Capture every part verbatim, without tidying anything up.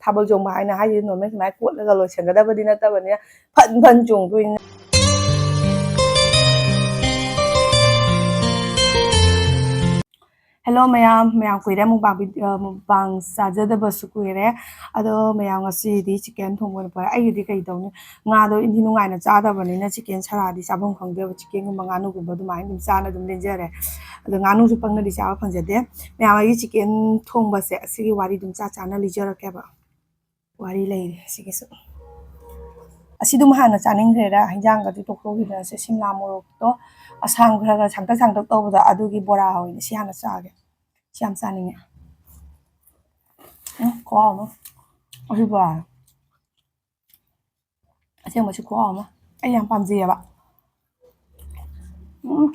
ꯊꯥꯕꯜ ꯆꯣꯡꯕ ꯍꯥꯏꯅ ꯍꯥꯏꯁꯤꯗꯤ ꯅꯣꯔꯃꯦꯜ ꯁꯨꯃꯥꯏꯅ ꯀꯣꯠꯂꯒ ꯂꯣꯏꯁꯤꯟꯒꯗꯕꯗꯤ ꯅꯠꯇꯕꯅꯤꯅ ꯐꯟ ꯐꯟ ꯆꯣꯡꯗꯣꯏꯅꯤ꯫ ꯍꯦꯜꯂꯣ ꯃꯌꯥꯝ, ꯃꯌꯥꯝ ꯀꯨꯏꯔꯦ ꯃꯨꯛꯕꯥꯡ ꯚꯤ-, ꯑ, ꯃꯨꯛꯕꯥꯡ ꯆꯥꯖꯗꯕꯁꯨ ꯀꯨꯏꯔꯦ꯫ ꯑꯗꯣ ꯃꯌꯥꯝ ꯉꯁꯤꯗꯤ ꯆꯤꯀꯦꯟ ꯊꯣꯡꯕ ꯑꯣꯏꯅ ꯄꯨꯔꯦ꯫ ꯑꯩꯒꯤꯗꯤ ꯀꯩ ꯇꯧꯅꯤ, ꯉꯥꯗꯣ ꯏꯟꯗꯤ ꯅꯨꯡꯉꯥꯏꯅ ꯆꯥꯗꯕꯅꯤꯅ ꯆꯤꯀꯦꯟ ꯁꯂꯥꯗꯤ ꯆꯥꯐꯝ ꯈꯪꯗꯦꯕ꯫ ꯆꯤꯀꯦꯟꯒꯨꯝꯕ ꯉꯥꯅꯨꯒꯨꯝꯕ ꯑꯗꯨꯃꯥꯏꯅ ꯑꯗꯨꯝ ꯆꯥꯅ ꯑꯗꯨꯝ ꯂꯦꯟꯖꯔꯦ꯫ ꯑꯗꯣ ꯉꯥꯅꯨꯁꯨ ꯄꯪꯅꯗꯤ ꯆꯥꯕ ꯐꯪꯖꯗꯦ꯫ ꯃꯌꯥꯝ ꯑꯩꯒꯤ ꯆꯤꯀꯦꯟ ꯊꯣꯡꯕꯁꯦ ꯑꯁꯤꯒꯤ ꯋꯥꯔꯤ ꯑꯗꯨꯝ ꯆꯥ ꯆꯥꯅ ꯂꯤꯖꯔꯛꯀꯦꯕ꯫ ꯋꯥꯔꯤ ꯂꯩꯔꯦ ꯁꯤꯒꯤꯁꯨ꯫ ꯑꯁꯤꯗꯨꯝ ꯍꯥꯟꯅ ꯆꯥꯅꯤꯡꯈ꯭ꯔꯦꯗ, ꯍꯤꯟꯖꯥꯡꯒꯗꯤ ꯇꯣꯛꯊꯣꯛꯈꯤꯗꯅ꯫ ꯁꯤ ꯁꯤꯝꯂꯥ ꯃꯣꯔꯣꯛꯇꯣ ꯑꯁꯥꯡ ꯈꯔ ꯈꯔ ꯁꯥꯡꯇꯛ ꯁꯥꯡꯇꯛ ꯇꯧꯕꯗꯣ, ꯑꯗꯨꯒꯤ ꯕꯣꯔꯥ ꯑꯣꯏꯅ ꯁꯤ ꯍꯥꯟꯅ ꯆꯥꯒꯦ꯫ ꯁꯤ ꯌꯥꯝ ꯆꯥꯅꯤꯡꯉꯦ꯫ ꯎꯝ, ꯈꯨꯍꯥꯎ ꯑꯃ꯫ ꯑꯁꯤ ꯕꯣꯔꯥ ꯑꯁꯦꯡꯕꯁꯤ ꯈꯨꯍꯥꯎ ꯑꯃ꯫ ꯑꯩ ꯌꯥꯝ ꯄꯥꯝꯖꯩꯌꯦꯕ꯫ ꯎꯝ꯫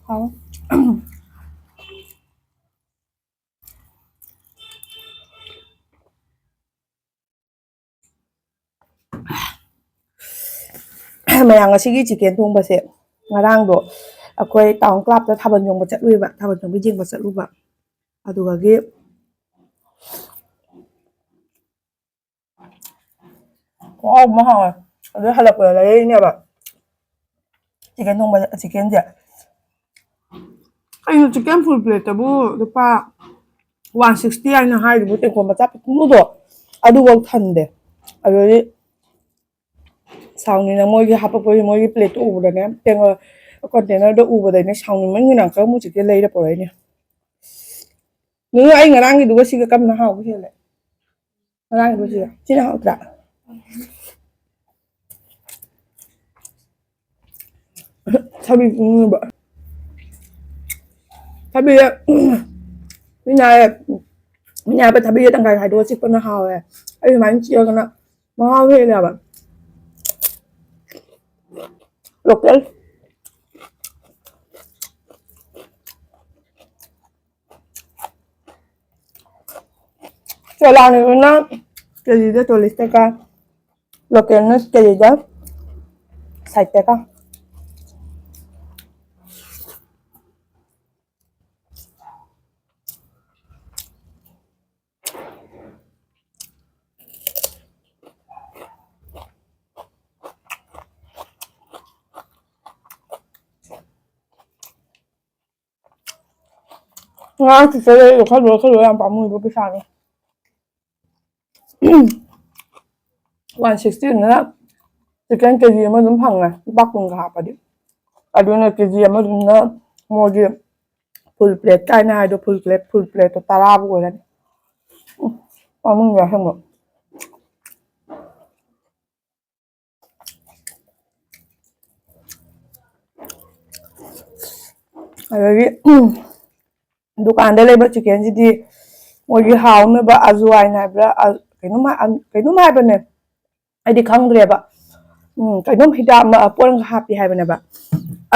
ꯍꯥꯎ꯫ ꯃꯌꯥꯝ, ꯉꯁꯤꯒꯤ ꯆꯤꯀꯦꯟ ꯊꯣꯡꯕꯁꯦ, ꯉꯔꯥꯡꯗꯣ ꯑꯩꯈꯣꯏ ꯇꯥꯎꯟ ꯀ꯭ꯂꯕꯇ ꯊꯥꯕꯜ ꯆꯣꯡꯕ ꯆꯠꯂꯨꯏꯕ, ꯊꯥꯕꯜ ꯆꯣꯡꯕ ꯌꯦꯡꯕ ꯆꯠꯂꯨꯕ꯫ ꯑꯗꯨꯗꯒꯤ ꯈꯨꯍꯥꯎ ꯑꯃ ꯍꯥꯎꯋꯦ꯫ ꯑꯗꯨ ꯍꯜꯂꯛꯄꯗ ꯂꯩꯔꯛꯏꯅꯦꯕ ꯆꯤꯀꯦꯟ ꯊꯣꯡꯕ, ꯆꯤꯀꯦꯟꯁꯦ꯫ ꯀꯩꯅꯣ, ꯆꯤꯀꯦꯟ ꯐꯨꯜ ꯄ꯭ꯂꯦꯠꯇꯕꯨ ꯂꯨꯄꯥ ꯋꯥꯟ ꯁꯤꯛꯁꯇꯤ ꯍꯥꯏꯅ ꯍꯥꯏꯔꯤꯕ ꯇꯦꯡꯀꯣꯠ ꯃꯆꯥ ꯄꯤꯛꯇ꯭ꯔꯨꯗꯣ, ꯑꯗꯨꯐꯥꯎ ꯊꯟꯗꯦ꯫ ꯑꯗꯨꯗꯤ ꯁꯥꯎꯅꯤꯅ ꯃꯣꯏꯒꯤ ꯍꯥꯄꯛꯄꯒꯤ ꯃꯣꯏꯒꯤ ꯄ꯭ꯂꯦꯠꯇꯣ ꯎꯕꯗꯅꯦ, ꯀꯩꯅꯣ, ꯀꯣꯟꯇꯦꯅꯔꯗꯣ ꯎꯕꯗꯅꯦ ꯁꯥꯎꯅꯤꯡꯃꯟꯒꯤꯅ ꯑꯪꯀꯜ ꯑꯃꯨꯛ ꯆꯤꯀꯦꯟ ꯂꯩꯔ ꯄꯨꯔꯛꯏꯅꯦ꯫ ꯅꯣꯏ, ꯑꯩ ꯉꯔꯥꯡꯒꯤꯗꯨꯒ ꯁꯤꯒ ꯀꯔꯝꯕꯅ ꯍꯥꯎꯕ ꯍꯦꯜꯂꯦ? ꯉꯔꯥꯡꯒꯤꯗꯣ ꯁꯤꯒ꯫ ꯁꯤꯅ ꯍꯥꯎꯇ꯭ꯔꯥ? ꯊꯕꯤ ꯄꯨꯡꯉꯨꯕ꯫ ꯊꯕꯤꯁꯦ, ꯃꯤꯅ ꯍꯥꯏꯌꯦ, ꯃꯤꯅ ꯍꯥꯏꯕ ꯊꯕꯤꯁꯦ ꯇꯪꯈꯥꯏ ꯈꯥꯏꯗꯣꯛꯑ ꯆꯤꯛꯄꯅ ꯍꯥꯎꯋꯦ꯫ ꯑꯩ ꯁꯨꯃꯥꯏꯅ ꯆꯤꯛꯑꯒꯅ ꯃꯍꯥꯎ ꯍꯦꯜꯂꯦꯕ꯫ ꯂꯣꯀꯦꯜ꯫ ꯆꯣꯂꯥꯅꯤꯗꯨꯅ ꯀꯦꯖꯤꯗ ꯆꯣꯜꯂꯤꯁ ꯇꯀꯥ, ꯂꯣꯀꯦꯜꯅ ꯀꯦꯖꯤꯗ ꯁꯥꯏꯠ ꯇꯀꯥ꯫ ꯉꯔꯥꯡ ꯆꯤꯆꯦ ꯂꯩꯔꯤꯗꯣ ꯈꯔ ꯂꯣꯏꯔ ꯈꯔ ꯂꯣꯏꯔ ꯌꯥꯝ ꯄꯥꯝꯃꯨꯏꯕ ꯄꯩꯁꯥꯗꯣ꯫ One sixty ꯗꯨꯅ chicken ꯀꯦ ꯖꯤ ꯑꯃ ꯑꯗꯨꯝ ꯐꯪꯉꯦ, ꯂꯨꯄꯥ ꯀꯨꯟꯒ ꯍꯥꯞꯄꯗꯤ꯫ ꯑꯗꯨꯅ ꯀꯦ ꯖꯤ ꯑꯃꯗꯨꯅ ꯃꯣꯏꯒꯤ full plate ꯀꯥꯏꯅ ꯍꯥꯏꯗꯣ, full plate, full plateꯇꯣ ꯇꯔꯥꯕꯨ ꯑꯣꯏꯔꯅꯤ꯫ ꯎꯝ, ꯄꯥꯝꯃꯨꯏ ꯑꯁꯦꯡꯕ꯫ ꯑꯗꯒꯤ, ꯎꯝ, ꯗꯨꯀꯥꯟꯗ ꯂꯩꯕ chickenꯁꯤꯗꯤ ꯃꯣꯏꯒꯤ ꯍꯥꯎꯅꯕ ꯑꯖꯋꯥꯏꯟ ꯍꯥꯏꯕ꯭ꯔꯥ, ꯑ, ꯀꯩꯅꯣꯝ ꯍꯥꯏ-, ꯑ, ꯀꯩꯅꯣꯝ ꯍꯥꯏꯕꯅꯦ, ꯑꯩꯗꯤ ꯈꯪꯗ꯭ꯔꯦꯕ꯫ ꯎꯝ, ꯀꯩꯅꯣꯝ ꯍꯤꯗꯥꯛ ꯑꯃ, ꯄꯣꯠ ꯑꯃ ꯍꯥꯞꯄꯤ ꯍꯥꯏꯕꯅꯦꯕ꯫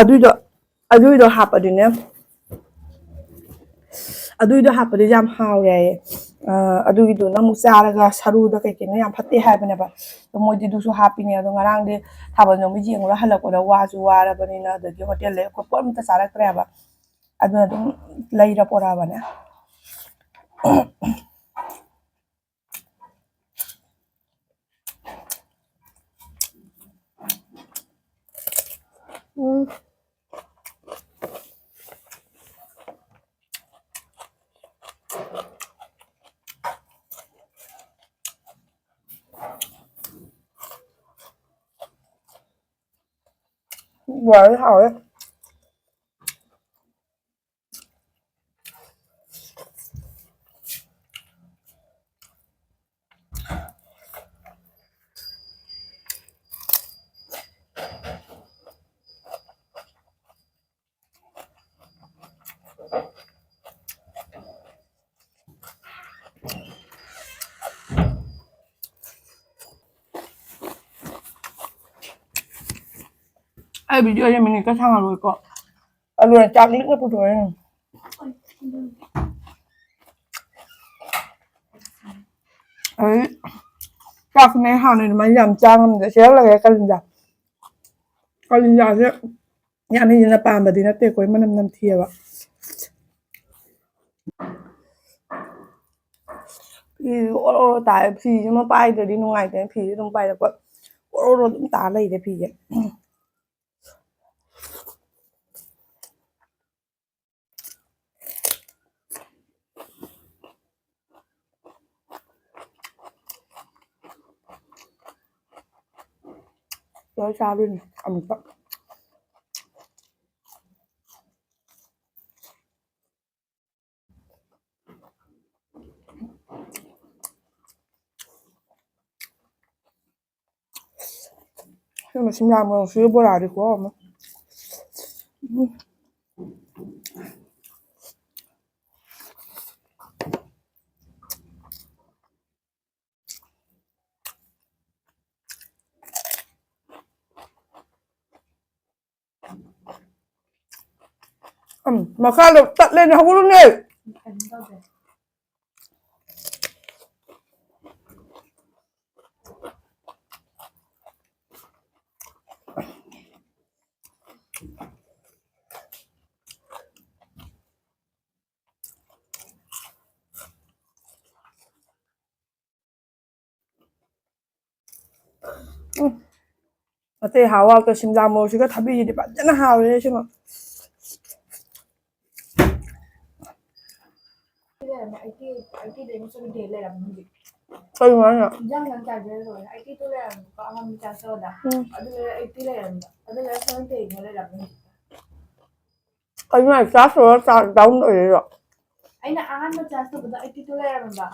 ꯑꯗꯨꯏꯗꯣ, ꯑꯗꯨꯏꯗꯣ ꯍꯥꯞꯄꯗꯤꯅꯦ, ꯑꯗꯨꯏꯗꯣ ꯍꯥꯞꯄꯗꯤ ꯌꯥꯝ ꯍꯥꯎꯔꯦ ꯍꯥꯏꯌꯦ꯫ ꯑ, ꯑꯗꯨꯒꯤꯗꯨꯅ ꯑꯃꯨꯛ ꯆꯥꯔꯒ ꯁꯔꯨꯗ ꯀꯩ ꯀꯩꯅꯣ ꯌꯥꯝ ꯐꯠꯇꯦ ꯍꯥꯏꯕꯅꯦꯕ꯫ ꯑꯗꯣ ꯃꯣꯏꯗꯤ ꯑꯗꯨꯁꯨ ꯍꯥꯞꯄꯤꯅꯦ꯫ ꯑꯗꯣ ꯉꯔꯥꯡꯗꯤ ꯊꯥꯕꯜ ꯆꯣꯡꯕ ꯌꯦꯡꯉꯨꯔ ꯍꯜꯂꯛꯄꯗ ꯋꯥꯁꯨ ꯋꯥꯔꯕꯅꯤꯅ, ꯑꯗꯒꯤ ꯍꯣꯇꯦꯜꯗ ꯑꯩꯈꯣꯏ ꯄꯣꯠ ꯑꯝꯇ ꯆꯥꯔꯛꯇ꯭ꯔꯦꯕ꯫ ꯑꯗꯨꯅ ꯑꯗꯨꯝ ꯂꯩꯔ ꯄꯣꯔꯛꯑꯕꯅꯦ꯫ ꯎꯝ꯫ ꯕꯣꯔꯥꯗꯤ ꯍꯥꯎꯋꯦ꯫ ꯑꯩ videoꯁꯦ minuteꯀ ꯁꯥꯡꯉꯔꯣꯏꯀꯣ꯫ ꯑꯂꯨꯅ ꯆꯥꯛ ꯂꯤꯛꯅ ꯄꯨꯊꯣꯛꯑꯦ꯫ ꯑꯗꯩ ꯆꯥꯛꯁꯨꯅꯦ ꯍꯥꯟꯅ ꯑꯗꯨꯃꯥꯏꯅ ꯌꯥꯝ ꯆꯥ ꯉꯝꯗꯦ꯫ ꯁꯤ ꯍꯦꯛ ꯂꯩꯔꯦ ꯀꯥꯂꯤꯟꯖꯥ꯫ ꯀꯥꯂꯤꯟꯖꯥꯁꯦ ꯌꯥꯝ ꯍꯦꯟꯅ ꯄꯥꯝꯕꯗꯤ ꯅꯠꯇꯦꯀꯣ, ꯃꯅꯝ ꯅꯝꯊꯤꯑꯕ꯫ ꯐꯤꯁꯨ ꯑꯣꯔꯣ ꯑꯣꯔꯣ ꯇꯥꯏ꯫ ꯐꯤꯁꯤꯃ ꯄꯥꯏꯗ꯭ꯔꯗꯤ ꯅꯨꯡꯉꯥꯏꯇꯦꯅ ꯐꯤꯁꯦ ꯑꯗꯨꯝ ꯄꯥꯏꯔꯛꯄ꯫ ꯑꯣꯔꯣ ꯑꯣꯔꯣ ꯑꯗꯨꯝ ꯇꯥ ꯂꯩꯔꯦ ꯐꯤꯁꯦ꯫ ꯇꯧꯔ ꯆꯥꯗꯣꯏꯅꯦ ꯑꯃꯨꯛꯀ꯫ ꯁꯤꯃ ꯁꯤꯝꯂꯥ ꯃꯣꯔꯣꯛꯁꯤꯒ ꯕꯣꯔꯥꯗꯤ ꯈꯨꯍꯥꯎ ꯑꯃ꯫ ꯎꯝ꯫ ꯎꯝ, ꯃꯈꯥꯗ ꯇꯠꯂꯦꯅꯦ, ꯍꯧꯒꯠꯂꯨꯅꯦ꯫ ꯎꯝ꯫ ꯑꯇꯩ ꯍꯥꯎ ꯍꯥꯎꯇ ꯁꯤꯝꯂꯥ ꯃꯣꯔꯣꯛꯁꯤꯒ ꯊꯕꯤꯁꯤꯗꯤ ꯐꯖꯅ ꯍꯥꯎꯔꯦ ꯁꯤꯃ꯫ ꯀꯩꯅꯣ ꯍꯥꯏꯅꯣ? ꯎꯝ꯫ ꯀꯩꯅꯣ ꯍꯥꯏ, ꯆꯥꯔꯖ ꯇꯧꯔ ꯆꯥꯔꯖ ꯗꯥꯎꯟ ꯑꯣꯏꯔꯤꯔꯣ? ꯑꯩꯅ ꯑꯍꯥꯟꯕ ꯆꯥꯔꯖ ꯇꯧꯕꯗ ꯑꯩꯠꯇꯤ ꯇꯨ ꯂꯩꯔꯝꯃꯦꯕ꯫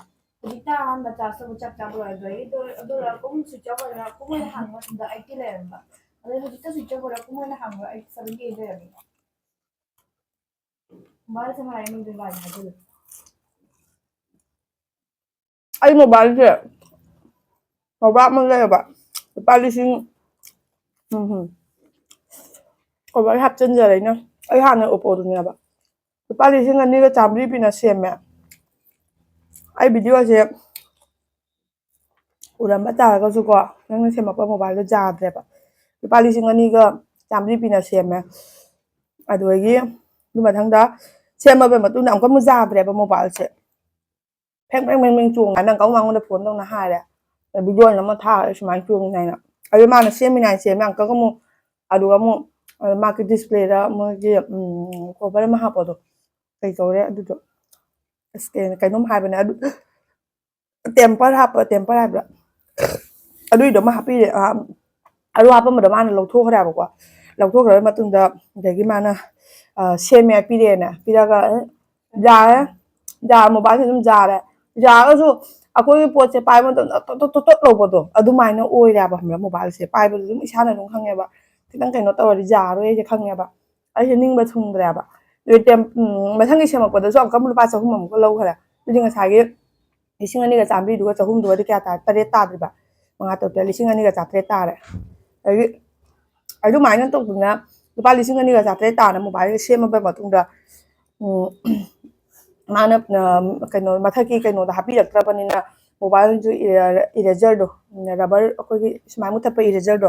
ꯍꯧꯖꯤꯛꯇ ꯑꯍꯥꯟꯕ ꯆꯥꯔꯖ ꯇꯧꯕ ꯆꯞ ꯆꯥꯕ ꯑꯣꯏꯔꯝꯗ꯭ꯔꯦ꯫ ꯑꯗꯨ, ꯑꯗꯨ ꯂꯣꯏꯔꯒ ꯑꯃꯨꯛ ꯁ꯭ꯋꯤꯆ ꯑꯣꯐ ꯑꯣꯏꯔꯒ ꯑꯃꯨꯛ ꯑꯣꯏꯅ ꯍꯥꯡꯕ ꯃꯇꯝꯗ ꯑꯩꯠꯇꯤ ꯂꯩꯔꯝꯕ꯫ ꯑꯗꯩ ꯍꯧꯖꯤꯛꯇ ꯁ꯭ꯋꯤꯆ ꯑꯣꯐ ꯑꯣꯏꯔꯒ ꯑꯃꯨꯛ ꯑꯣꯏꯅ ꯍꯥꯡꯕ ꯑꯩꯠꯇꯤ ꯁꯚꯦꯟꯇꯤ ꯑꯩꯠ ꯂꯩꯔꯝꯃꯦꯕ꯫ ꯃꯥꯅ ꯁꯨꯝ ꯍꯥꯏꯔꯛꯏ, ꯅꯪꯗꯤ ꯂꯥꯏ ꯍꯥꯏꯖꯜꯂꯨ꯫ ꯑꯩ ꯃꯣꯕꯥꯏꯜꯁꯦ ꯃꯣꯕꯥꯏꯜ ꯑꯃ ꯂꯩꯌꯦꯕ, ꯂꯨꯄꯥ ꯂꯤꯁꯤꯡ, ꯎꯝ, ꯍꯨꯝ꯫ ꯀꯣꯕꯔ ꯍꯥꯞꯆꯤꯟꯖꯔꯦ ꯑꯩꯅ꯫ ꯑꯩ ꯍꯥꯟꯅ ꯑꯣꯞꯄꯣꯗꯨꯅꯦꯕ꯫ ꯂꯨꯄꯥ ꯂꯤꯁꯤꯡ ꯑꯅꯤꯒ ꯆꯥꯝꯃꯔꯤ ꯄꯤꯅ ꯁꯦꯝꯃꯦ꯫ ꯑꯩ ꯚꯤꯗꯤꯑꯣꯁꯦ ꯎꯔꯝꯕ ꯇꯥꯔꯒꯁꯨꯀꯣ, ꯅꯪꯅ ꯁꯦꯝꯃꯛꯄ ꯃꯣꯕꯥꯏꯜꯗꯣ ꯌꯥꯗ꯭ꯔꯦꯕ꯫ ꯂꯨꯄꯥ ꯂꯤꯁꯤꯡ ꯑꯅꯤꯒ ꯆꯥꯝꯃꯔꯤ ꯄꯤꯅ ꯁꯦꯝꯃꯦ꯫ ꯑꯗꯨꯗꯒꯤ ꯑꯗꯨ ꯃꯊꯪꯗ ꯁꯦꯝꯃꯕ ꯃꯇꯨꯡꯗ ꯑꯃꯨꯛꯀ ꯑꯃꯨꯛ ꯌꯥꯗ꯭ꯔꯦꯕ ꯃꯣꯕꯥꯏꯜꯁꯦ꯫ ꯐꯦꯡ ꯐꯦꯡ ꯐꯦꯡ ꯐꯦꯡ ꯆꯣꯡꯉꯦ꯫ ꯅꯪ ꯀꯥꯡ ꯃꯉꯣꯟꯗ ꯐꯣꯟ ꯇꯧꯅ ꯍꯥꯏꯔꯦ꯫ ꯚꯤꯗꯤꯑꯣ ꯑꯃ ꯊꯥꯔꯦ ꯁꯨꯃꯥꯏꯅ ꯆꯣꯡꯉꯤ ꯍꯥꯏꯅ꯫ ꯑꯗꯨ ꯃꯥꯅ ꯁꯦꯝꯃꯤꯅꯦ ꯍꯥꯏꯅ ꯁꯦꯝꯃꯦ꯫ ꯑꯃꯨꯛꯀ ꯑꯃꯨꯛ, ꯑꯗꯨꯒ ꯑꯃꯨꯛ, ꯑ, ꯃꯥꯒꯤ ꯗꯤꯁꯄ꯭ꯂꯦꯗ ꯃꯣꯏꯒꯤ, ꯎꯝ, ꯀꯣꯚꯔ ꯑꯃ ꯍꯥꯞꯄꯗꯣ꯫ ꯀꯩ ꯀꯧꯔꯦ ꯑꯗꯨꯗꯣ? ꯑꯁ, ꯀꯩꯅꯣ, ꯀꯩꯅꯣꯝ ꯍꯥꯏꯕꯅꯦ꯫ ꯑꯗꯨ ꯇꯦꯝꯄꯔ ꯍꯥꯞꯄ, ꯇꯦꯝꯄꯔ ꯍꯥꯏꯕ꯭ꯔꯥ? ꯑꯗꯨꯏꯗꯣ ꯑꯃ ꯍꯥꯞꯄꯤꯔꯦ꯫ ꯑ, ꯑꯗꯨ ꯍꯥꯞꯄꯝꯕꯗꯣ ꯃꯥꯅ ꯂꯧꯊꯣꯛꯈ꯭ꯔꯦꯕꯀꯣ꯫ ꯂꯧꯊꯣꯛꯈ꯭ꯔꯕ ꯃꯇꯨꯡꯗ ꯑꯗꯒꯤ ꯃꯥꯅ, ꯑ, ꯁꯦꯝꯃꯦ, ꯄꯤꯔꯛꯑꯦꯅ꯫ ꯄꯤꯔꯒ, ꯑ, ꯌꯥꯔꯦ꯫ ꯌꯥꯔꯦ, mobileꯁꯦ ꯑꯗꯨꯝ ꯌꯥꯔꯦ꯫ ꯌꯥꯔꯒꯁꯨ ꯑꯩꯈꯣꯏꯒꯤ ꯄꯣꯠꯁꯦ ꯄꯥꯏꯕ ꯃꯇꯝꯗ ꯇꯣꯠ, ꯇꯣꯠ, ꯇꯣꯠ, ꯇꯣꯠ ꯂꯧꯕꯗꯣ ꯑꯗꯨꯃꯥꯏꯅ ꯑꯣꯏꯔꯦꯕ, ꯈꯪꯕ꯭ꯔꯥ? Mobileꯁꯦ ꯄꯥꯏꯕꯗ ꯑꯗꯨꯝ ꯏꯁꯥꯅ ꯑꯗꯨꯝ ꯈꯪꯉꯦꯕ, ꯈꯤꯇꯪ ꯀꯩꯅꯣ ꯇꯧꯔꯗꯤ ꯌꯥꯔꯣꯏ ꯍꯥꯏꯁꯦ ꯈꯪꯉꯦꯕ꯫ ꯑꯩꯁꯦ ꯅꯤꯡꯕ ꯊꯨꯡꯗ꯭ꯔꯦꯕ꯫ ꯑꯗꯨ ꯇꯦꯝ-, ꯎꯝ, ꯃꯊꯪꯒꯤ ꯁꯦꯝꯃꯛꯄꯗꯁꯨ ꯑꯃꯨꯛꯀ ꯑꯃꯨꯛ ꯂꯨꯄꯥ ꯆꯍꯨꯝ ꯑꯃꯨꯛꯀ ꯂꯧꯈ꯭ꯔꯦ꯫ ꯑꯗꯨꯗꯤ ꯉꯁꯥꯏꯒꯤ ꯂꯤꯁꯤꯡ ꯑꯅꯤꯒ ꯆꯥꯝꯃꯔꯤꯗꯨꯒ ꯆꯍꯨꯝꯗꯨꯒꯗꯤ ꯀꯌꯥ ꯇꯥꯔꯦ? ꯇꯔꯦꯠ ꯇꯥꯗ꯭ꯔꯤꯕ? ꯃꯉꯥ ꯇꯔꯨꯛ ꯇꯔꯦꯠ, ꯂꯤꯁꯤꯡ ꯑꯅꯤꯒ ꯆꯥꯇ꯭ꯔꯦꯠ ꯇꯥꯔꯦ꯫ ꯑꯗꯒꯤ ꯑꯗꯨꯃꯥꯏꯅ ꯇꯧꯗꯅ ꯂꯨꯄꯥ ꯂꯤꯁꯤꯡ ꯑꯅꯤꯒ ꯆꯥꯇ꯭ꯔꯦꯠ ꯇꯥꯅ mobileꯁꯦ ꯁꯦꯝꯃꯕ ꯃꯇꯨꯡꯗ, ꯎꯝ, ꯃꯥꯅ, ꯑ, ꯀꯩꯅꯣ, ꯃꯊꯛꯀꯤ ꯀꯩꯅꯣꯗ ꯍꯥꯞꯄꯤꯔꯛꯇ꯭ꯔꯕꯅꯤꯅ, mobileꯁꯨ ꯏꯔ-, eraserꯗꯣ, rubber ꯑꯩꯈꯣꯏꯒꯤ ꯁꯨꯃꯥꯏꯅ ꯃꯨꯊꯠꯄ eraserꯗꯣ,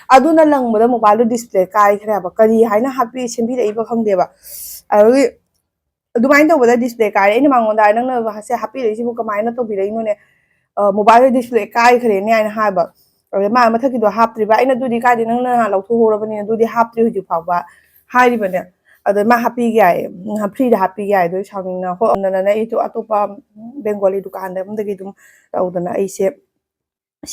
ꯑꯗꯨꯅ ꯂꯪꯕꯗ mobileꯗꯣ display ꯀꯥꯏꯈ꯭ꯔꯦꯕ꯫ ꯀꯔꯤ ꯍꯥꯏꯅ ꯍꯥꯞꯄꯤ, ꯁꯦꯝꯕꯤꯔꯛꯏꯕ ꯈꯪꯗꯦꯕ꯫ ꯑꯗꯨꯒꯤ ꯑꯗꯨꯃꯥꯏꯅ ꯇꯧꯕꯗ display ꯀꯥꯏꯔꯦ꯫ ꯑꯩꯅ ꯃꯉꯣꯟꯗ, "ꯅꯪꯅ ꯁꯦ ꯍꯥꯞꯄꯤꯔꯛꯏꯁꯤꯕꯨ ꯀꯃꯥꯏꯅ ꯇꯧꯕꯤꯔꯛꯏꯅꯣꯅꯦ? ꯑ, mobileꯗ display ꯀꯥꯏꯈ꯭ꯔꯦꯅꯦ" ꯍꯥꯏꯅ ꯍꯥꯏꯕ꯫ ꯑꯗꯩ ꯃꯥ ꯃꯊꯛꯀꯤꯗꯣ ꯍꯥꯞꯇ꯭ꯔꯤꯕ꯫ ꯑꯩꯅ, "ꯑꯗꯨꯗꯤ ꯀꯥꯏꯗꯦ, ꯅꯪꯅ ꯅꯍꯥꯟ ꯂꯧꯊꯣꯛꯍꯧꯔꯕꯅꯤꯅ ꯑꯗꯨꯗꯤ ꯍꯥꯞꯇ꯭ꯔꯤ ꯍꯧꯖꯤꯛ ꯐꯥꯎꯕ" ꯍꯥꯏꯔꯤꯕꯅꯦ꯫ ꯑꯗ ꯃꯥ ꯍꯥꯞꯄꯤꯒꯦ ꯍꯥꯏꯌꯦ, ꯎꯝ, freeꯗ ꯍꯥꯞꯄꯤꯒꯦ ꯍꯥꯏ꯫ ꯑꯗꯨ ꯁꯥꯎꯅꯤꯡꯅ ꯍꯣꯠꯅꯗꯅꯅꯦ ꯑꯩꯁꯨ ꯑꯇꯣꯞꯄ, ꯎꯝ, Bengali ꯗꯨꯀꯥꯟꯗ ꯑꯃꯗꯒꯤ ꯑꯗꯨꯝ ꯇꯧꯗꯅ ꯑꯩꯁꯦ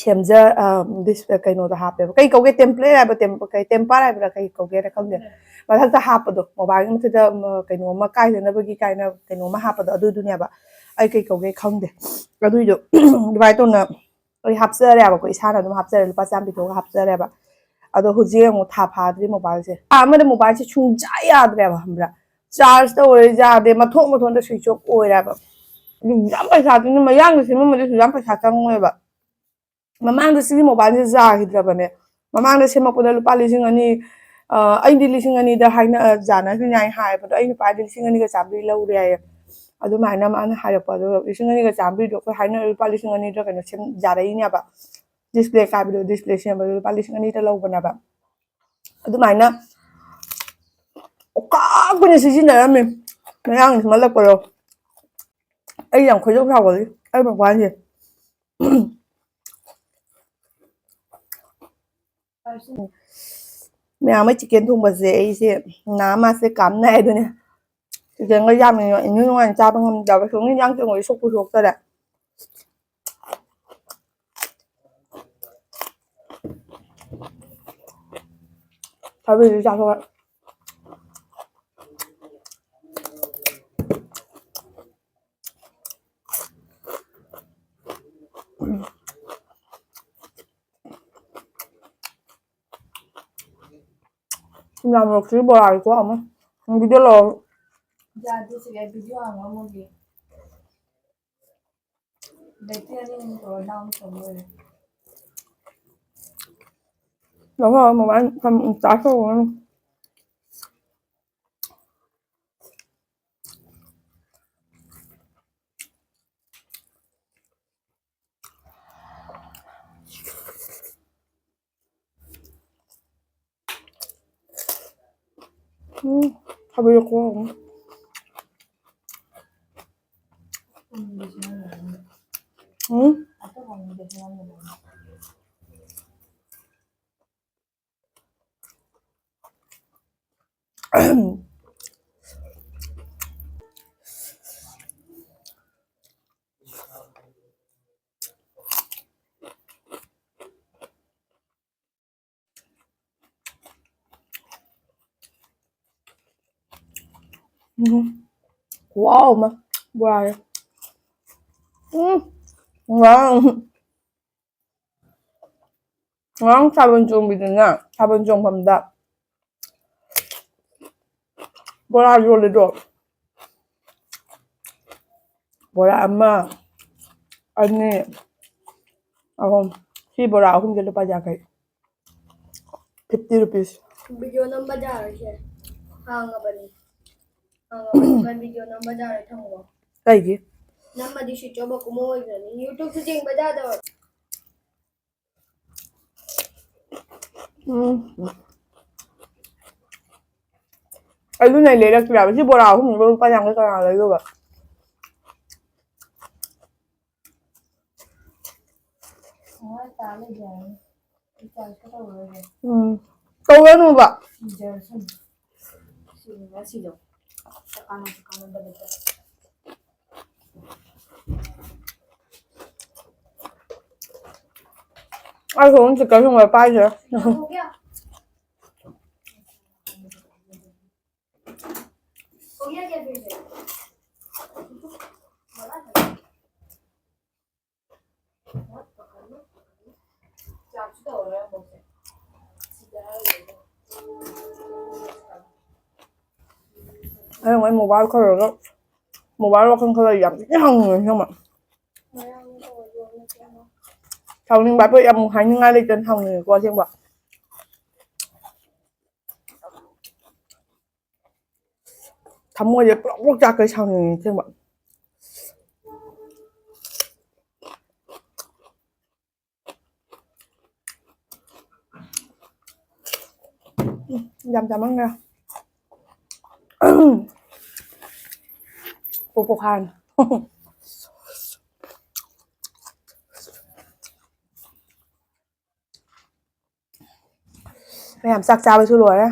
ꯁꯦꯝꯖ-, ꯑ, dis-, ꯀꯩꯅꯣꯗꯣ ꯍꯥꯞꯄꯦꯕ꯫ ꯀꯩ ꯀꯧꯒꯦ? Template ꯍꯥꯏꯕ, tem-, ꯀꯩ, temper ꯍꯥꯏꯕ꯭ꯔꯥ ꯀꯩ ꯀꯧꯒꯦꯅ ꯈꯪꯗꯦ꯫ ꯎꯝ꯫ ꯃꯊꯛꯇ ꯍꯥꯞꯄꯗꯣ, mobileꯒꯤ ꯃꯊꯛꯇ, ꯎꯝ, ꯀꯩꯅꯣ ꯑꯃ ꯀꯥꯏꯗꯅꯕꯒꯤ ꯀꯥꯏꯅ ꯀꯩꯅꯣ ꯑꯃ ꯍꯥꯞꯄꯗꯣ, ꯑꯗꯨꯗꯨꯅꯦꯕ꯫ ꯑꯩ ꯀꯩ ꯀꯧꯒꯦ ꯈꯪꯗꯦ꯫ ꯑꯗꯨꯏꯗꯣ ꯑꯗꯨꯃꯥꯏꯅ ꯇꯧꯅ ꯑꯩ ꯍꯥꯞꯆꯔꯦꯕꯀꯣ, ꯏꯁꯥꯅ ꯑꯗꯨꯝ ꯍꯥꯞꯆꯔꯦ, ꯂꯨꯄꯥ ꯆꯥꯝꯃ ꯄꯤꯊꯣꯛꯑꯒ ꯍꯥꯞꯆꯔꯦꯕ꯫ ꯑꯗꯣ ꯍꯧꯖꯤꯛ ꯑꯃꯨꯛ ꯊꯥ ꯐꯥꯗ꯭ꯔꯤ mobileꯁꯦ꯫ ꯊꯥ ꯑꯃꯗ mobileꯁꯦ ꯁꯨꯡꯌꯥ ꯌꯥꯗ꯭ꯔꯦꯕ, ꯈꯪꯕ꯭ꯔꯥ? Charge ꯇꯧꯔꯦ ꯌꯥꯗꯦ, ꯃꯊꯣꯟ ꯃꯊꯣꯟꯗ switch off ꯑꯣꯏꯔꯦꯕ꯫ ꯑꯗꯨ ꯌꯥꯝ ꯄꯩꯁꯥꯗꯨꯅ ꯃꯌꯥꯡꯗ ꯁꯦꯝꯃꯝꯕꯗꯨꯁꯨ ꯌꯥꯝ ꯄꯩꯁꯥ ꯆꯪꯉꯣꯏꯕ꯫ ꯃꯃꯥꯡꯗ ꯁꯤꯒꯤ mobileꯁꯦ ꯌꯥꯈꯤꯗ꯭ꯔꯕꯅꯦ꯫ ꯃꯃꯥꯡꯗ ꯁꯦꯝꯃꯛꯄꯗ ꯂꯨꯄꯥ ꯂꯤꯁꯤꯡ ꯑꯅꯤ, ꯑ, ꯑꯩꯗꯤ ꯂꯤꯁꯤꯡ ꯑꯅꯤꯗ ꯍꯥꯏꯅ, ꯑ, ꯌꯥꯅꯈ꯭ꯔꯤꯅꯤ ꯍꯥꯏꯅ ꯍꯥꯏꯌꯦꯕ꯫ ꯑꯗꯣ ꯑꯩ ꯅꯨꯄꯥꯗꯤ ꯂꯤꯁꯤꯡ ꯑꯅꯤꯒ ꯆꯥꯝꯃꯔꯤ ꯂꯧꯔꯦ ꯍꯥꯏꯌꯦ꯫ ꯑꯗꯨꯃꯥꯏꯅ ꯃꯥꯅ ꯍꯥꯏꯔꯛꯄ꯫ ꯑꯗꯣ ꯂꯤꯁꯤꯡ ꯑꯅꯤꯒ ꯆꯥꯝꯃꯔꯤꯗꯣ ꯑꯩꯈꯣꯏ ꯍꯥꯏꯅ ꯂꯨꯄꯥ ꯂꯤꯁꯤꯡ ꯑꯅꯤꯗ ꯀꯩꯅꯣ ꯁꯦꯝ-, ꯌꯥꯔꯛꯏꯅꯦꯕ꯫ Display ꯀꯥꯏꯕꯗꯣ, display ꯁꯦꯝꯕꯗꯣ ꯂꯨꯄꯥ ꯂꯤꯁꯤꯡ ꯑꯅꯤꯗ ꯂꯧꯕꯅꯦꯕ꯫ ꯑꯗꯨꯃꯥꯏꯅ ꯑꯣꯀꯥ ꯀꯨꯏꯅ ꯁꯤꯖꯤꯟꯅꯔꯝꯃꯤ꯫ ꯃꯌꯥꯡ ꯁꯦꯝꯍꯜꯂꯛꯄꯗꯣ꯫ ꯑꯩ ꯌꯥꯝ ꯈꯣꯏꯗꯧ ꯁꯥꯎꯒꯠꯂꯤ꯫ ꯑꯩ mobileꯁꯦ꯫ ꯃꯌꯥꯝ ꯑꯃ chicken ꯊꯣꯡꯕꯁꯦ ꯑꯩꯁꯦ ꯅꯥ ꯃꯥꯁꯦ ꯀꯥꯝ ꯅꯥꯏ ꯑꯗꯨꯅꯦ꯫ Chickenꯒ ꯌꯥꯝꯅ ꯏꯅꯨꯡ ꯅꯨꯡꯉꯥꯏꯅ ꯆꯥꯕ ꯉꯝꯗꯕ, ꯁꯨꯝ ꯏꯟꯖꯥꯡ ꯊꯣꯡꯕꯁꯦ ꯁꯣꯛꯄꯨ ꯁꯣꯛꯇꯔꯦ꯫ ꯊꯕꯤꯁꯨ ꯆꯥꯊꯣꯛꯑꯦ꯫ ꯁꯤꯝꯂꯥ ꯃꯣꯔꯣꯛꯁꯤꯒꯤ ꯕꯣꯔꯥꯒꯤ ꯈꯨꯍꯥꯎ ꯑꯃ꯫ ꯅꯪ ꯚꯤꯗꯤꯑꯣ ꯂꯧꯔꯣ꯫ ꯌꯥꯗꯦ, ꯁꯤꯗ ꯑꯩ ꯚꯤꯗꯤꯑꯣ ꯍꯥꯡꯉꯝꯃꯒꯦ꯫ ꯕꯦꯇ꯭ꯔꯤ ꯑꯅꯤ ꯑꯍꯨꯝ ꯇꯧꯔ ꯗꯥꯎꯟ ꯇꯧ ꯂꯣꯏꯔꯦ꯫ ꯂꯧꯔꯣ, ꯃꯣꯕꯥꯏꯜ ꯐꯣꯟ ꯆꯥꯔꯖ ꯇꯧꯔꯨꯔꯅꯨ꯫ ꯎꯝ, ꯊꯕꯤꯗꯣ ꯈꯨꯍꯥꯎ ꯑꯃ꯫ ꯎꯝ꯫ ꯎꯝ꯫ ꯈꯨꯍꯥꯎ ꯑꯃ ꯕꯣꯔꯥꯁꯦ꯫ ꯎꯝ꯫ ꯉꯔꯥꯡ, ꯉꯔꯥꯡ ꯊꯥꯕꯜ ꯆꯣꯡꯕꯤꯗꯨꯅ ꯊꯥꯕꯜ ꯆꯣꯡꯐꯝꯗ ꯕꯣꯔꯥ ꯌꯣꯜꯂꯤꯗꯣ꯫ ꯕꯣꯔꯥ ꯑꯃ, ꯑꯅꯤ, ꯑꯍꯨꯝ꯫ ꯁꯤ ꯕꯣꯔꯥ ꯑꯍꯨꯝꯁꯦ ꯂꯨꯄꯥ ꯌꯥꯡꯈꯩ꯫ Fifty rupees꯫ ꯚꯤꯗꯤꯑꯣ ꯅꯝꯕ ꯌꯥꯔꯣꯏꯁꯦ꯫ ꯍꯥꯡꯉꯕꯅꯤ꯫ ꯍꯥꯡꯉꯕꯅꯤ꯫ ꯚꯤꯗꯤꯑꯣ ꯅꯝꯕ ꯌꯥꯔꯣꯏ, ꯊꯝꯃꯣ꯫ ꯀꯩꯒꯤ? ꯅꯝꯃꯗꯤ switch off ꯀꯨꯝꯕ ꯑꯣꯏꯈ꯭ꯔꯅꯤ꯫ YouTube ꯁꯨ ꯌꯦꯡꯕ ꯌꯥꯗꯕ꯫ ꯎꯝ꯫ ꯑꯗꯨꯅ ꯑꯩ ꯂꯩꯔꯛꯇ꯭ꯔꯦꯕ꯫ ꯁꯤ ꯕꯣꯔꯥ ꯑꯍꯨꯝꯁꯤꯕꯨ ꯂꯨꯄꯥ ꯌꯥꯡꯈꯩ ꯀꯅꯥ ꯂꯩꯗꯣꯏꯕ? ꯎꯝ꯫ ꯇꯧꯔꯅꯨꯕ꯫ ꯑꯩ ꯍꯣꯔꯦꯟ ꯆꯤꯛꯀꯟ ꯊꯣꯡꯕ ꯄꯥꯏꯁꯦ꯫ हो गया? हो गया क्या फिर से? ꯑꯩ ꯃꯣꯕꯥꯏꯜ ꯈꯔꯒ ꯃꯣꯕꯥꯏꯜ ꯋꯥꯈꯜ ꯈꯔ ꯌꯥꯝ ꯊꯤꯅ ꯍꯪꯉꯦ ꯑꯁꯦꯡꯕ꯫ ꯁꯥꯎꯅꯤꯡꯕ ꯍꯥꯏꯕ ꯌꯥꯝ ꯍꯥꯏꯅꯤꯡꯉꯥꯏ ꯂꯩꯇꯅ ꯁꯥꯎꯅꯤꯡꯉꯦꯀꯣ ꯑꯁꯦꯡꯕ꯫ ꯊꯃꯣꯏꯁꯦ ꯄ꯭ꯔꯣꯛ ꯄ꯭ꯔꯣꯛ ꯆꯥꯛꯈꯩ ꯁꯥꯎꯅꯤꯡꯉꯦ ꯑꯁꯦꯡꯕ꯫ ꯎꯝ, ꯌꯥꯝ ꯆꯥꯃꯟꯈ꯭ꯔꯦ꯫ ꯄꯣꯛ ꯄꯣꯛꯈꯥꯏꯔꯅꯤ꯫ ꯃꯌꯥꯝ ꯆꯥꯛ ꯆꯥꯕꯁꯨ ꯂꯣꯏꯔꯦ꯫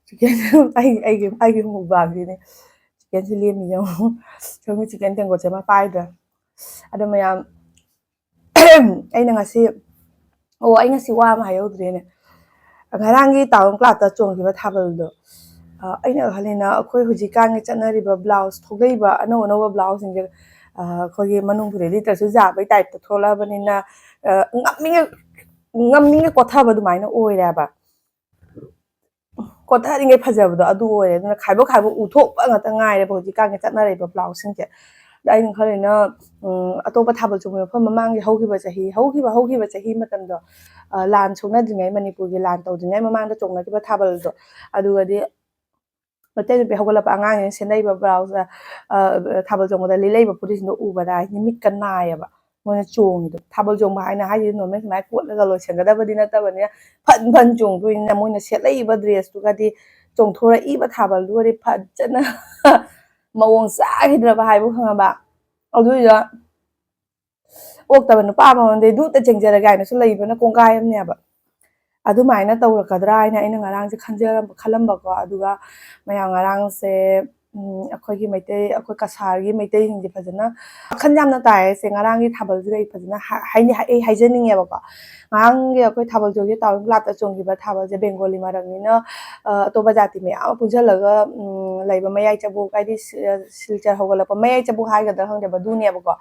ꯆꯤꯛꯀꯟ ꯑꯩ ꯑꯩꯒꯤ ꯑꯩꯒꯤ ꯃꯨꯛꯕꯥꯡꯁꯤꯅꯦ꯫ ꯆꯤꯛꯀꯟꯁꯤ ꯂꯦꯝꯃꯤ ꯌꯦꯡꯉꯨ꯫ ꯁꯣꯝꯒꯤ ꯆꯤꯛꯀꯟ ꯇꯦꯡꯀꯣꯠꯁꯦ ꯑꯃ ꯄꯥꯏꯗ꯭ꯔꯦ꯫ ꯑꯗꯣ ꯃꯌꯥꯝ ꯑꯩꯅ ꯉꯁꯤ ꯑꯣ ꯑꯩ ꯉꯁꯤ ꯋꯥ ꯑꯃ ꯍꯥꯏꯍꯧꯗ꯭ꯔꯦꯅꯦ꯫ ꯉꯔꯥꯡꯒꯤ ꯇꯥꯎꯟ ꯀ꯭ꯂꯥꯁꯇ ꯆꯣꯡꯈꯤꯕ ꯊꯥꯕꯜꯗꯣ꯫ ꯑ, ꯑꯩꯅ ꯈꯜꯂꯤꯅ ꯑꯩꯈꯣꯏ ꯍꯧꯖꯤꯛꯀꯥꯟꯒꯤ ꯆꯠꯅꯔꯤꯕ ꯕ꯭ꯂꯥꯎꯁ ꯊꯣꯛꯂꯛꯏꯕ ꯑꯅꯧ ꯑꯅꯧꯕ ꯕ꯭ꯂꯥꯎꯁꯁꯤꯡꯁꯦ, ꯑ, ꯑꯩꯈꯣꯏꯒꯤ ꯃꯅꯨꯡ ꯐꯤꯗ ꯂꯤꯠꯇ꯭ꯔꯁꯨ ꯌꯥꯕꯩ ꯇꯥꯏꯞꯇ ꯊꯣꯛꯂꯛꯑꯕꯅꯤꯅ, ꯑ, ꯉꯝꯃꯤꯉꯩ ꯉꯝꯃꯤꯉꯩ ꯀꯣꯠꯊꯕ ꯑꯗꯨꯃꯥꯏꯅ ꯑꯣꯏꯔꯦꯕ꯫ ꯀꯣꯠꯊꯔꯤꯉꯩ ꯐꯖꯕꯗꯣ ꯑꯗꯨ ꯑꯣꯏꯔꯦ꯫ ꯑꯗꯨꯅ ꯈꯥꯏꯕꯣꯛ ꯈꯥꯏꯕꯣꯛ ꯎꯊꯣꯛꯄ ꯉꯥꯛꯇ ꯉꯥꯏꯔꯦꯕ ꯍꯧꯖꯤꯛꯀꯥꯟꯒꯤ ꯆꯠꯅꯔꯤꯕ ꯕ꯭ꯂꯥꯎꯁꯁꯤꯡꯁꯦ꯫ ꯑꯗ ꯑꯩꯅ ꯈꯜꯂꯤꯅ, ꯎꯝ, ꯑꯇꯣꯞꯄ ꯊꯥꯕꯜ ꯆꯣꯡꯕ ꯃꯐꯝ ꯃꯃꯥꯡꯒꯤ ꯍꯧꯈꯤꯕ ꯆꯍꯤ, ꯍꯧꯈꯤꯕ, ꯍꯧꯈꯤꯕ ꯆꯍꯤ ꯃꯇꯝꯗꯣ, ꯑ, ꯂꯥꯟ ꯁꯣꯛꯅꯗ꯭ꯔꯤꯉꯩ, ꯃꯅꯤꯄꯨꯔꯒꯤ ꯂꯥꯟ ꯇꯧꯗ꯭ꯔꯤꯉꯩ ꯃꯃꯥꯡꯗ ꯆꯣꯡꯅꯈꯤꯕ ꯊꯥꯕꯜꯗꯣ, ꯑꯗꯨꯒꯗꯤ ꯃꯩꯇꯩ ꯅꯨꯄꯤ ꯍꯧꯒꯠꯂꯛꯄ ꯑꯉꯥꯡꯁꯤꯡꯅ ꯁꯦꯠꯅꯔꯤꯕ ꯕ꯭ꯂꯥꯎꯁ, ꯑ, ꯊꯥꯕꯜ ꯆꯣꯡꯕꯗ ꯂꯤꯠꯂꯛꯏꯕ ꯐꯨꯔꯤꯠꯁꯤꯡꯗꯣ ꯎꯕꯗ ꯍꯥꯏꯗꯤ ꯃꯤꯠꯀ ꯅꯥꯏꯌꯦꯕ꯫ ꯃꯣꯏꯅ ꯆꯣꯡꯉꯤꯗꯣ ꯊꯥꯕꯜ ꯆꯣꯡꯕ ꯍꯥꯏꯅ ꯍꯥꯏꯁꯤꯗꯤ ꯅꯣꯔꯃꯦꯜ ꯁꯨꯃꯥꯏꯅ ꯀꯣꯠꯂꯒ ꯂꯣꯏꯁꯟꯒꯗꯕꯗꯤ ꯅꯠꯇꯕꯅꯤꯅ ꯐꯟ ꯐꯟ ꯆꯣꯡꯗꯣꯏꯅꯤꯅ ꯃꯣꯏꯅ ꯁꯦꯠꯂꯛꯏꯕ ꯗ꯭ꯔꯦꯁꯇꯨꯒꯗꯤ ꯆꯣꯡꯊꯣꯔꯛꯏꯕ ꯊꯥꯕꯜꯗꯨꯒꯗꯤ ꯐꯖꯅ ꯃꯑꯣꯡ ꯆꯥꯈꯤꯗ꯭ꯔꯕ ꯍꯥꯏꯕꯨ ꯈꯪꯉꯕ꯫ ꯑꯗꯨꯏꯗ ꯑꯣꯛꯇꯕ ꯅꯨꯄꯥ ꯑꯃꯃꯝꯗꯤ ꯗꯨꯠꯇ ꯆꯦꯟꯖꯔꯒꯦ ꯍꯥꯏꯅꯁꯨ ꯂꯩꯕꯅ ꯀꯣꯡꯒꯥꯏ ꯑꯃꯅꯦꯕ꯫ ꯑꯗꯨꯃꯥꯏꯅ ꯇꯧꯔꯛꯀꯗ꯭ꯔꯥ ꯍꯥꯏꯅ ꯑꯩꯅ ꯉꯔꯥꯡꯁꯦ ꯈꯟꯖꯔꯝꯕ ꯈꯜꯂꯝꯕꯀꯣ꯫ ꯑꯗꯨꯒ ꯃꯌꯥꯝ ꯉꯔꯥꯡꯁꯦ ꯎꯝ, ꯑꯩꯈꯣꯏꯒꯤ ꯃꯩꯇꯩ, ꯑꯩꯈꯣꯏ ꯀꯁꯥꯔꯒꯤ ꯃꯩꯇꯩꯁꯤꯡꯁꯦ ꯐꯖꯅ ꯋꯥꯈꯜ ꯌꯥꯝꯅ ꯇꯥꯏ꯫ ꯁꯦ, ꯉꯔꯥꯡꯒꯤ ꯊꯥꯕꯜꯁꯤꯗ ꯑꯩ ꯐꯖꯅ ꯍꯥ-, ꯍꯥꯏꯅꯤ-, ꯑꯩ ꯍꯥꯏꯖꯅꯤꯡꯉꯦꯕꯀꯣ꯫ ꯉꯔꯥꯡꯒꯤ ꯑꯩꯈꯣꯏ ꯊꯥꯕꯜ ꯆꯣꯡꯁꯦ ꯇꯥꯎꯟ ꯀ꯭ꯂꯕꯇ ꯆꯣꯡꯈꯤꯕ ꯊꯥꯕꯜꯁꯦ ꯕꯦꯡꯒꯣꯂꯤ ꯃꯔꯛꯅꯤꯅ, ꯑ, ꯑꯇꯣꯞꯄ ꯖꯥꯇꯤ ꯃꯌꯥꯝ ꯑꯃ ꯄꯨꯟꯁꯤꯜꯂꯒ, ꯎꯝ, ꯂꯩꯕ ꯃꯌꯥꯏ ꯆꯕꯨꯛ, ꯍꯥꯏꯗꯤ ꯁꯤ-, ꯁꯤꯜꯆꯔ ꯍꯧꯒꯠꯂꯛꯄ ꯃꯌꯥꯏ ꯆꯕꯨꯛ ꯍꯥꯏꯒꯗ꯭ꯔꯥ ꯈꯪꯗꯦꯕ, ꯑꯗꯨꯅꯦꯕꯀꯣ꯫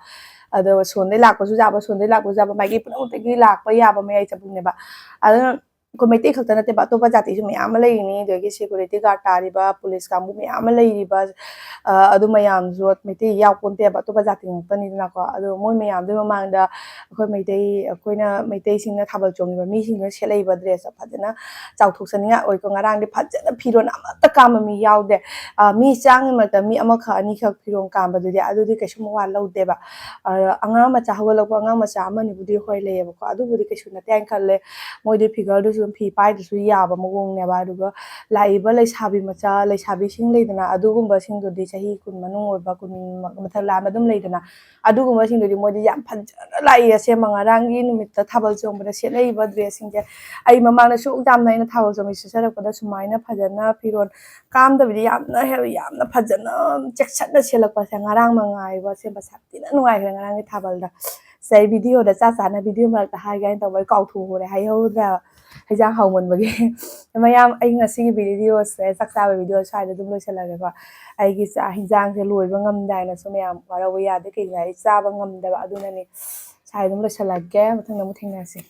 ꯑꯗꯣ ꯁꯣꯟꯗꯩ ꯂꯥꯛꯄꯁꯨ ꯌꯥꯕ, ꯁꯣꯟꯗꯩ ꯂꯥꯛꯄꯁꯨ ꯌꯥꯕ, ꯃꯥꯏꯀꯩ ꯄꯨꯝꯅꯃꯛꯇꯒꯤ ꯂꯥꯛꯄ ꯌꯥꯕ ꯃꯌꯥꯏ ꯆꯕꯨꯛꯅꯦꯕ꯫ ꯑꯗꯨꯅ ꯑꯩꯈꯣꯏ ꯃꯩꯇꯩ ꯈꯛꯇ ꯅꯠꯇꯦꯕ, ꯑꯇꯣꯞꯄ ꯖꯥꯇꯤꯁꯨ ꯃꯌꯥꯝ ꯑꯃ ꯂꯩꯔꯤꯅꯤ, ꯑꯗꯒꯤ ꯁꯦꯀ꯭ꯌꯨꯔꯤꯇꯤ ꯒꯥꯔꯗ ꯇꯥꯔꯤꯕ ꯄꯨꯂꯤꯁ ꯀꯥꯡꯕꯨ ꯃꯌꯥꯝ ꯑꯃ ꯂꯩꯔꯤꯕ, ꯑ, ꯑꯗꯨ ꯃꯌꯥꯝꯁꯨ ꯃꯩꯇꯩ ꯌꯥꯎꯄꯣꯟꯇꯦꯕ, ꯑꯇꯣꯞꯄ ꯖꯥꯇꯤ ꯉꯥꯛꯇꯅꯤꯗꯅꯀꯣ꯫ ꯑꯗꯣ ꯃꯣꯏ ꯃꯌꯥꯝꯗꯨꯒꯤ ꯃꯃꯥꯡꯗ ꯑꯩꯈꯣꯏ ꯃꯩꯇꯩ, ꯑꯩꯈꯣꯏꯅ ꯃꯩꯇꯩꯁꯤꯡꯅ ꯊꯥꯕꯜ ꯆꯣꯡꯉꯤꯕ ꯃꯤꯁꯤꯡꯗꯨꯅ ꯁꯦꯠꯂꯛꯏꯕ ꯗ꯭ꯔꯦꯁꯇꯣ ꯐꯖꯅ ꯆꯥꯎꯊꯣꯛꯆꯅꯤꯡꯉꯥꯏ ꯑꯣꯏꯀꯣ꯫ ꯉꯔꯥꯡꯗꯤ ꯐꯖꯅ ꯐꯤꯔꯣꯜ ꯑꯃꯠꯇ ꯀꯥꯝꯕ ꯃꯤ ꯌꯥꯎꯗꯦ꯫ ꯑ, ꯃꯤ ꯆꯥꯝꯃꯒꯤ ꯃꯔꯛꯇ ꯃꯤ ꯑꯃꯈꯛ ꯑꯅꯤꯈꯛ ꯐꯤꯔꯣꯜ ꯀꯥꯝꯕꯗꯨꯗꯤ, ꯑꯗꯨꯗꯤ ꯀꯩꯁꯨꯝ ꯋꯥ ꯂꯧꯗꯦꯕ꯫ ꯑ, ꯑꯉꯥꯡ ꯃꯆꯥ ꯍꯧꯒꯠꯂꯛꯄ ꯑꯉꯥꯡ ꯃꯆꯥ ꯑꯃꯅꯤꯕꯨꯗꯤ ꯍꯣꯏ ꯂꯩꯌꯦꯕꯀꯣ, ꯑꯗꯨꯕꯨꯗꯤ ꯀꯩꯁꯨ ꯅꯠꯇꯦ ꯍꯥꯏꯅ ꯈꯜꯂꯦ꯫ ꯃꯣꯏꯗꯤ ꯐꯤꯒꯔꯗꯨꯁꯨ ꯑꯗꯨꯝ ꯐꯤ ꯄꯥꯏꯗ꯭ꯔꯁꯨ ꯌꯥꯕ ꯃꯑꯣꯡꯅꯦꯕ꯫ ꯑꯗꯨꯒ ꯂꯥꯛꯏꯕ ꯂꯩꯁꯥꯕꯤ ꯃꯆꯥ, ꯂꯩꯁꯥꯕꯤꯁꯤꯡ ꯂꯩꯗꯅ, ꯑꯗꯨꯒꯨꯝꯕꯁꯤꯡꯗꯨꯗꯤ ꯆꯍꯤ ꯀꯨꯟ ꯃꯅꯨꯡ ꯑꯣꯏꯕ, ꯀꯨꯟ ꯃꯊꯛ ꯂꯥꯛꯑꯕ ꯑꯗꯨꯝ ꯂꯩꯗꯅ, ꯑꯗꯨꯒꯨꯝꯕꯁꯤꯡꯗꯨꯗꯤ ꯃꯣꯏꯗꯤ ꯌꯥꯝ ꯐꯖꯅ ꯂꯥꯛꯏ꯫ ꯑꯁꯦꯡꯕ ꯉꯔꯥꯡꯒꯤ ꯅꯨꯃꯤꯠꯇ ꯊꯥꯕꯜ ꯆꯣꯡꯕꯗ ꯁꯦꯠꯂꯛꯏꯕ ꯗ꯭ꯔꯦꯁꯁꯤꯡꯁꯦ ꯑꯩ ꯃꯃꯥꯡꯗ ꯁꯨꯛ ꯌꯥꯝꯅ ꯑꯩꯅ ꯊꯥꯕꯜ ꯆꯣꯡꯕ ꯆꯠꯆꯔꯛꯄꯗ ꯁꯨꯃꯥꯏꯅ ꯐꯖꯅ ꯐꯤꯔꯣꯜ ꯀꯥꯝꯗꯕꯤꯗ ꯌꯥꯝꯅ ꯍꯦ-, ꯌꯥꯝꯅ ꯐꯖꯅ ꯆꯦꯛꯁꯤꯟꯅ ꯁꯦꯠꯂꯛꯄꯁꯦ ꯉꯔꯥꯡ ꯃꯉꯥꯏꯕ꯫ ꯑꯁꯦꯡꯕ ꯁꯥꯊꯤꯅ ꯅꯨꯡꯉꯥꯏꯈ꯭ꯔꯦ ꯉꯔꯥꯡꯒꯤ ꯊꯥꯕꯜꯗ꯫ ꯁꯦ, ꯑꯩ ꯚꯤꯗꯤꯑꯣꯗ ꯆꯥ ꯆꯥꯅ ꯚꯤꯗꯤꯑꯣ ꯃꯔꯛꯇ ꯍꯥꯏꯒꯦ ꯍꯥꯏꯅ ꯇꯧꯕ, ꯑꯩ ꯀꯥꯎꯊꯣꯛꯎꯔꯦ, ꯍꯥꯏꯍꯧꯗ꯭ꯔꯦꯕ ꯍꯩꯖꯥꯡ ꯍꯥꯎꯃꯟꯕꯒꯤ꯫ ꯃꯌꯥꯝ, ꯑꯩ ꯉꯁꯤꯒꯤ ꯚꯤꯗꯤꯑꯣꯁꯦ, ꯆꯥꯛ ꯆꯥꯕ ꯚꯤꯗꯤꯑꯣ ꯁ꯭ꯋꯥꯏꯗ ꯑꯗꯨꯝ ꯂꯣꯏꯁꯤꯜꯂꯒꯦꯀꯣ꯫ ꯑꯩꯒꯤ ꯆꯥꯛ ꯍꯤꯟꯖꯥꯡꯁꯦ ꯂꯣꯏꯕ ꯉꯝꯗꯥꯏꯅꯁꯨ ꯃꯌꯥꯝ ꯋꯥꯔꯧꯕ ꯌꯥꯗꯦ, ꯀꯩꯒꯤꯅꯣ ꯍꯥꯏꯗꯤ ꯆꯥꯕ ꯉꯝꯗꯕ ꯑꯗꯨꯅꯅꯦ꯫ ꯁ꯭ꯋꯥꯏꯗ ꯑꯗꯨꯝ ꯂꯣꯏꯁꯤꯜꯂꯒꯦ, ꯃꯊꯪꯗ ꯑꯃꯨꯛ ꯊꯦꯡꯅꯔꯁꯤ꯫